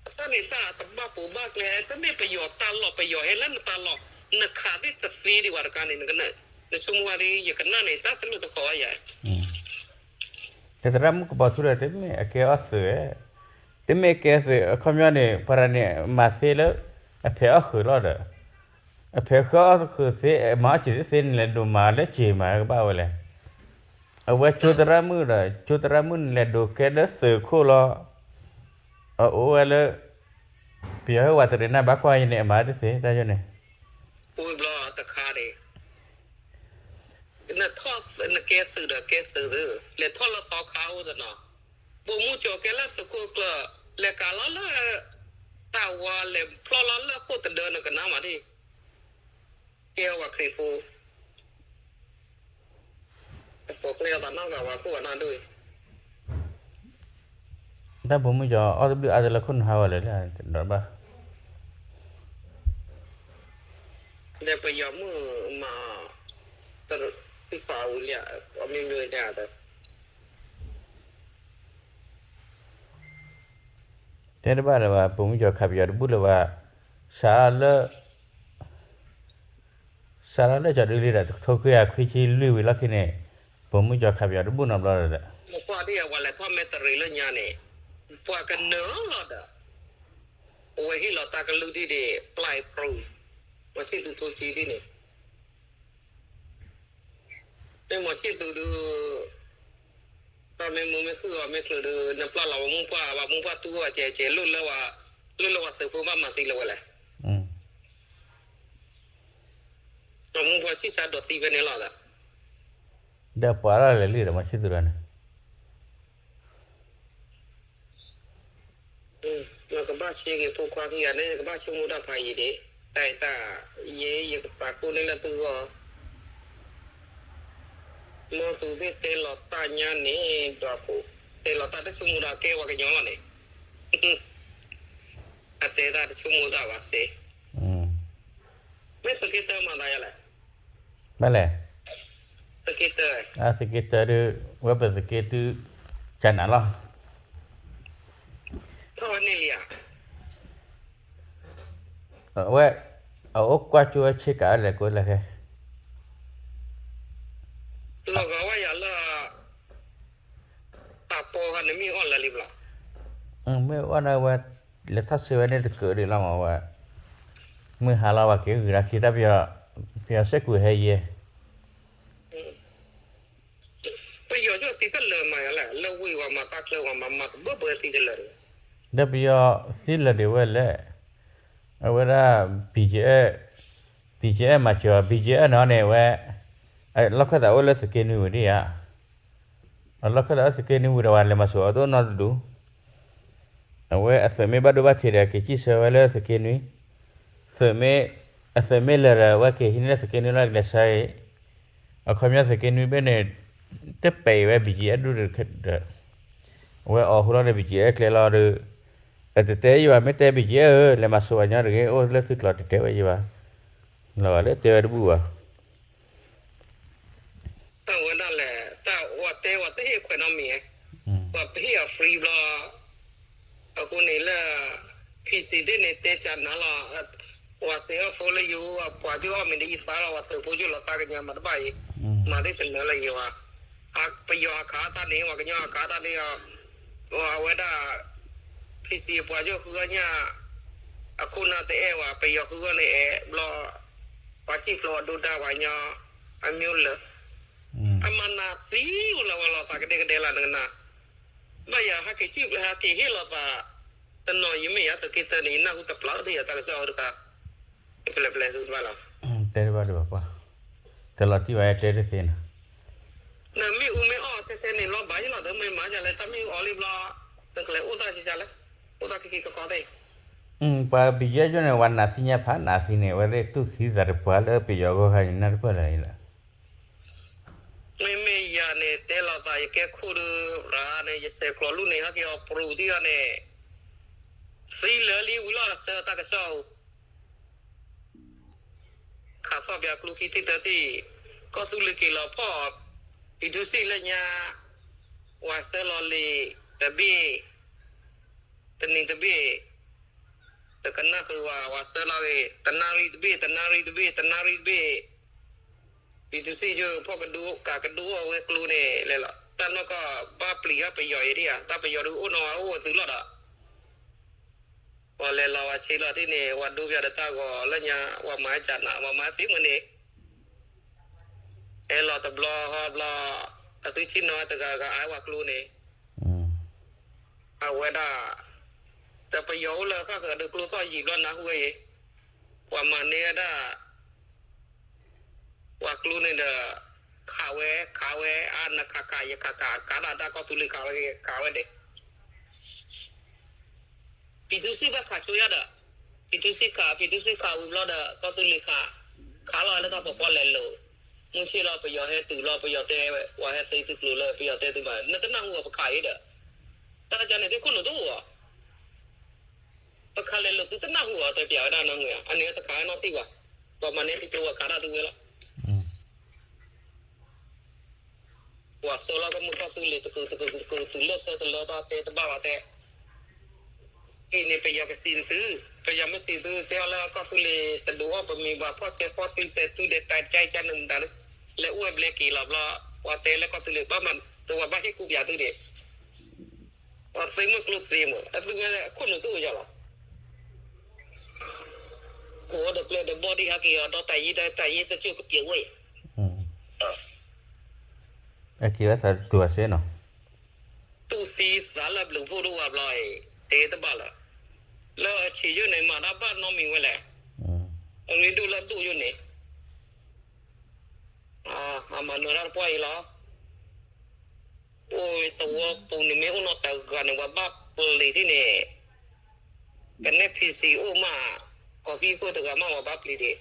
တၢ်န့ၣ်တၢ်တဘၣ်ပူၤဘၣ်ကျဲ တမ့ၢ်ပယီၤတၢ်လီၢ် ပယီၤဟဲလၢနတၢ်လီၢ် နခးသ့ၣ်တသ့ဒံးဘၣ်တခါန့ၣ် နဆိကမိၣ်ဝဲဒၣ် ယကနၣ်န့ၣ် တၢ်တလိၣ်တဃီၤဘၣ်ယၤ တသရၣ်မုၣ်ကပီၤထူဒီး တမ့ၢ်အကဲအီၣ်သုး, တမ့ၢ်အကဲသုး အခီပညီန့ၣ် ပှၤတဂၤန့ၣ် မၤသ့လၢ အဖဲးအီၣ်ဃုာ်လီၤဒီး အဖဲးဃုာ်အီၣ်ဃုာ်သ့ မၤအီၣ်စံးသ့သ့န့ၣ် လဲၤဒိးမၤလၢစ့ၤမၤကဘၣ်ဝဲလဲၣ်. အဝဲကၠိသရၣ်မုၣ်ဒီး ကၠိသရၣ်မုၣ်န့ၣ် လဲၤဒိးကဲလၢသုးခိၣ်လီၤ. အအိၣ်ဝဲလၢ ပယီၤဟဲဝးတရံးနၢ်ဘၣ်ကွၢ်အံၤန့ၣ် အမၤတသ့တၢ်ယိန့ၣ် ပူၤဘျီတခါန့ၣ် နထီၣ်နကဲသုးဒီးကဲသုးသု လဲၤထီၣ်လၢသီခါအိၣ်တနီၤ, ပိာ်မုၣ်ကၠီၤကဲလၢသုးခိၣ်ကျၢၢ် လဲၤကၤလီၤလၢ တၢ်ဝါလဲၤဖျီၣ်လီၤလၢဃိာ်တဒၢနကနၣ်မးဒ်, ကဲဝဲခရံာ်ဖိ ပကျဲအသးနီၢ်ဂၤဝဲခိၣ်ဂၤနီၢ်ဒိၣ်အံၤ တၢ်ပိာ်မုၣ်ကၠီၤအီၣ်တဘျုးအါတလၢခိၣ်နဟါဝဲလၢာ်လၢဒီးဘၣ် ဒီးပယီၤမုၣ်မၤ တရူးသံပာ်ဝံၤလံ အမ့ၢ်မ့ၢ်ဒၣ် တဲတဘၣ်လၢၤဘၣ် ပိာ်မုၣ်ကၠီၤခးပယီၤတဘူၣ်လၢၤဘၣ်, စးလၢ စးထီၣ်လၢကၠီၤဒုလံဒီး တကထိခွံကယၤခွံဆံလွံၢ်ဝံၤလီၢ်ခံန့ၣ် ပိာ်မုၣ်ကၠီၤခးပယီၤတဘူၣ်နီတဘျီဒီး နကွၢ်ဒ်အံၤ ပှၤလဲၤထီၣ်မဲတရံးလၢညါန့ၣ် ပှၤကနၢၤလီၤဒီး အဝဲဟ့ၣ်လီၤတၢ်ကလုၢ်ဒ်န့ၣ် ပျဲၢ်ပြူၤ မၤဆံၣ်သူးဖိကံဒ်န့ၣ် မ့ၢ်မၤဆံၣ်သူးဒုး တၢ်မ့ၢ်မုာ်မ့ၢ်ခုၣ်အီၤမ့ၢ်ချုးဒုး နပျဲၢ်လီၤဝဲမိၢ်ပှၢ် ပှၤမိၢ်ပှၢ်တူၢ်ဝဲကဲကဲ လိၣ်လၢဝဲ လိၣ်လၢဝဲသုးဖိဘၣ်မၤသံလၢၤဝဲလဲၣ် ပှၤမိၢ်ပှၢ်ဆံၣ်ဆါဒိးသံဖဲန့ၣ်လီၤဒီး ဒီးပှၤလီၤလဲၤလံဒီးမၤဆံၣ်သူးဒီးန့ၣ် နကဘၣ်ဆှၢက့ၤဖိခွါခံဂၤန့ၣ် ကဘၣ်ဆိကမိၣ်တၢ်ဖးယံာ်ဒံး တၢ်အံၤတၢ် ယဲယကသးကိၢ်န့ၢ်လၢသုဂီၢ် မ်သုသ့ၣ်တဲလီၤတၢ်ညါန့ၣ် ဒီးခိၣ် တဲလီၤတၢ်တဆိကမိၣ်ဒီးကဲဝဲကညီလီၤန့ၣ် အတဲတၢ်တဆိကမိၣ်တၢ်ဘၣ်သ့ မ့ၢ်သုးက့တၢမၤသးယၤလဲၣ် ဘၣ်လဲၣ် သုးက့တၢ သုးက့တၢဒုး ဝဲပသုးက့တု ကနၤလီၤ ထီၣ်ဝဲန့ၣ်လံဧါ အဝဲ အအိၣ်ကွၢ်ကၠိဝဲဆ့ကၤလဲၤကိးလဲၤခဲ လီၤဂာ်ဝဲယၤလၢ တၢ်ပီဂၤန့ၣ်မ့ၢ်အီၣ်လၢာ်လံဘျီ မ့ၢ်အီၣ်န့ၣ်ဝဲ လဲၤထီၣ်ဆၢဝဲန့ၣ်တကၢးဒံးလီၤမးဝဲ မုၢ်ဟါလီၤဝဲက့ၤဂုာ်ဒီးခံတၢ်ပယီၤ ပယီၤစ့ၢ်ကီးဟဲယဲ ပယီၤကၠိသံတလၢာ်မးယၤလဲၣ် လၢဝ့ၢ်ဝဲမၤတၢ်ချၢဝဲမၤမၤတဘၢဘၢသံတလၢာ် ဒီးပယီၤသံလၢာ်ဒံးဝဲလဲၣ် အဝဲဒၣ် BGF BGF မၤစၢၤအီၤ BGF နီၤန့ၣ်ဝဲ လီၢ်ခၢၣ်သးအိၣ်လၢသုးက့နွံဝံၤဒံးဧါ အလီၢ်ခၢၣ်သးအိၣ်သုးက့နွံဝံၤဒီးဝဲလဲၤမၤစၢၤအီၤဒိၣ်နီတဒူၣ် အဝဲအသုးမ့ၢ်ဘၣ်ဒိဘၣ်ထံးဒီးက့ၤစံၣ်ဆၢဝဲလၢသုးက့နွံ သုးမ့ၢ် အသုးမ့ၢ်လၢာ်ဒီး အဝဲက့ၤဟံးန့ၢ်သုးက့နွံလီၤကလဲၤဆါအံၤ အခီပညီသုးက့နွံဘ့ၣ်န့ၣ် တပဲာ်အံၤဝဲ BGF ဒူၣ်ဒီး အဝဲအီၤဟူလီၤဒီး BGF ကျဲလီၤဒီး အတတဲယဘၣ် မ့ၢ်တဲ BGF ဧၢ လဲၤမၤစၢၤဝဲညီတဂ့ၤ အိၣ်လၢသုကျိၤတတဲဝဲယဘၣ် လီၤဂာ်လၢတဲဝဲတဘူၣ်ဘၣ် အဝဲဒၣ်လဲၣ် တၢ်ဝဲတဲဝဲတဟ့ၣ်ခွဲးနီတမံၤ ပှၤပဟ့ၣ်အီၤ free ဘျီ အဃိန့ၣ်လၢ PC သ့ၣ်န့ၣ်တဲကနၤလီၤ ပှၤစဲးအီၣ်ဖိလၢယိၤ ပှၤကၠိအီၣ်မ့ၤဒီးယသးလီၤ ပှၤသုးဖိကၠိလီၤသးကညီၤမၤတဘၣ်အံၤ မၤသ့ၣ်တနၢၤလၢယိၤဧါ ပယီၤအကးတၢ်န့ၣ် ပှၤကညီအကးတၢ်န့ၣ် အဝဲဒၣ် PC ပှၤကၠိဃုအီၣ်ညၣ် အခိၣ်နၢ်တအဲၣ်ဝဲ ပယီၤဃုအီၣ်န့ၣ်အဲၣ်ဘျီ ပှၤစံၣ်ဖျိးအဒိဒါပှၤကညီ အမျိုးလၢ အမၤနၢၤသံဝဲလီၤဝဲလီၤသးကဒဲကဒဲလၢနကနၣ် ဘၣ်ယၤဟဲက့ၤစံၣ်ဟဲက့ၤဟ့ၣ်လီၤသး တနီၤယမ့ၢ်ယၤသုးက့တၢန့ၣ် ယနၢ်ဟူတပျၢ်တယၤတၢ်ကစီၣ်တခါ ပလဲၤပလဲၤသုတဘၣ်လီၤ တဲတဘၣ်ဒံးဘၣ်ပှၤ တလီၤတံၢ်ဘၣ်တဲတသ့နီၤ နမ့ၣ်အူမ့ၢ်အီၣ်တဲတဲန့ၣ်လီၤဘၣ်ယလီၤ တမ့ၢ်မၤယၤလဲၣ် တၢ်မ့ၣ်အူအီၣ်လံဘျီ နကလဲၤအိၣ်တၢ်ဆံးဆါလဲၣ် အိၣ်တၢ်ခံခံကကီသ့ၣ် ပှၤ BGF ယိန့ၣ် ဝဲနးသံညါဖးနးသံန့ၣ် အဝဲသ့ၣ်တူၢ်သံသးတပှၤလၢပယီၤဂီၢ်ခါန့ၣ် နၢ်တပၢၢ်လၢၤလီၤ မ့မ့ၢ်ယၤန့ၣ် တဲလီၤသးယကဲခိၣ်ဒီး ရၤန့ၣ် ယဆဲးကျိးလူၢ်န့ၣ် ဟဲက့ၤအီၤပြူၤသံအီၤန့ၣ် သံလၢာ်လံဝံၤလီၤအဆၢတၢ်ကစီၣ်ဧိၤ ခးသီၣ်ပၠးကျူခံထံၣ်သၢထံၣ် ကီၢ်သူလ့ၤက့ၤလီၤဖီၣ် အံၤဒုးစံၣ်လၢညါ ဝၤဆၢလီၤလံာ်တဘ့ၣ် တနံၤတဘ့ၣ်, တကနၣ်ဃုာ်ဝဲ, ဝဲဆၢလီၤဂ့ၤ, တနၣ်ရံၣ်တဘ့ၣ်, တနၣ်ရံၣ်တဘ့ၣ်, တနၣ်ရံၣ်တဘ့ၣ်, ပံၤတသ့ၣ်ဆိဖီၣ်ကဒုအိၣ်ကးကဒုအိၣ်ဝဲကျိန့ၣ်လဲၣ်လီၤ. တၢ်နီၢ်ကီၢ်ဘၣ်ပျံၤဘၣ်ပယီၤအံၤဒံးဧါ, တၢ်ပယီၤဒုအိၣ်နီၢ်ဝဲအိၣ်ဝဲသုလီၤဒီး ပှၤလဲၤလီၤဝဲဆ့လီၤတံၢ်န့ၣ် ပှၤဒိပယီၤဒီးတၢ်ဂီၤလၢညါ ပှၤမၤကနး ပှၤမၤသ့မုၢ်န့ၣ်, ဟဲလီၤတဘျီဃီဘျီ, အသုဆ့ၣ်နီၤတဂၤဂၤအါဝဲကျိန့ၣ်, အဝဲဒၣ်, ဒီးပယီၤအိၣ်လၢဃၣ်ဃၢၤဒီးကျိသီၣ်ယံာ်ဘျီနၢ်ဟူဝဲအံၤ, ပှၤမၤန့ၢ်ဝဲဒၣ် ပှၤကျိန့ၣ်ဒီး, ခးဝဲ, ခးဝဲ, အါနခးခး ယခးခး ခးဒၣ်တၢ်ကီၢ်သူလ့ၤခးဝဲ, ခးဝဲန့ၣ် ပံၤထူစံၣ်ဘၣ်ခးဆိယါဒီး, ပံၤထူစံၣ်ခး, ပံၤထူစံၣ်ခးဝံၤဘျီဒီး ကီၢ်သူလ့ၤခး, ခးလီၤလၢတၢ်ဖီဖီလဲၤလိာ်, မုၢ်ဆ့ၣ်လီၤပယီၤဟဲတုၤလီၤ ပယီၤတဲ, ပှၤဟဲသ့သုကျိၤလၢပယီၤတဲသုမး နတနၢ်ဟူအီၤပခးအံၤဒီး, တၢ်ကန့ၣ်သ့ၣ်ခိၣ်နူာ်တအိၣ်အီၤ, ပခးလဲၤလိာ်သုတနၢ်ဟူအီၤ တဲပျးဝဲဒၣ်နၢ်ဟူဧါ, အန့ၣ်တခးဝဲနီတဘျီဘၣ်, ပှၤမၤန့ၢ်သုကျိပှၤခးဒၣ်သုဝဲလီၤ. ပှၤသၢလီၤကမုၢ်ကီၢ်သူလ့ၤတကုာ်တကုာ်တကုာ်တုၤလၢသၢတလၢဘၣ်တဲတဘၣ်ဘၣ်တဲ, အံၤန့ၣ်ပယီၤကစံးသု, ပယီၤမ့ၢ်စံးသုတဲအီၤလၢကီၢ်သူလ့ၤတဒုးအီၣ် ပမ့ၢ်ပှၤဖီၣ်ကဲဖီၣ်သုတဲသုဒဲးတၢ်ကါကါနုာ်မတၤလၢ, လဲၤအိၣ်ဝဲဘျဲက့ၤလီၤဘျီ, ပှၤတဲလၢကီၢ်သူလ့ၤဘၣ်မး, တဝဲဘၣ်ဟ့ၣ်ကူပယၤသုန့ၣ် ပှၤသ့မုၢ်ကျိသ့မး အသုဝဲခိၣ်နူာ်တအိၣ်ယါလီၤ. ကိးဒီးပျဲၢ်ဒီးဘီၣ်ဒံးဟဲက့ၤအီၤဒီးတၢ်ယံၤတၢ်ယံၤတကၠိၢ်ကပျဲးဝဲအံၤ, အက့ၤဝဲသးတူၢ်အစ့နီၤ, တူၢ်သံသးလၢဘျုးဖှိၣ်ဒိၣ်ဝါဘျီအံၤ, တဲတဘၣ်လၢ, လၢအဆံးယိၣ်န့ၣ်မၤတၢ်ဘၣ်နီတမံၤဝဲလဲၣ်, အရ့ဒိၣ်လၢဒိၣ်ယိၣ်န့ၣ် အမၤနၢၤတၢ်တပှၢ်အံၤလီၤ. အိၣ်သဝီပူၤန့ၣ်မ့ၢ်အိၣ်နီတဂၤန့ၣ် ပှၤဘၣ်ပျံၤဒံးန့ၣ်, ကနဲၣ် PC အိၣ်မး, ကီၢ်ဖံးခိၣ်တဂၤမး ပှၤဘၣ်ပျံၤဒံး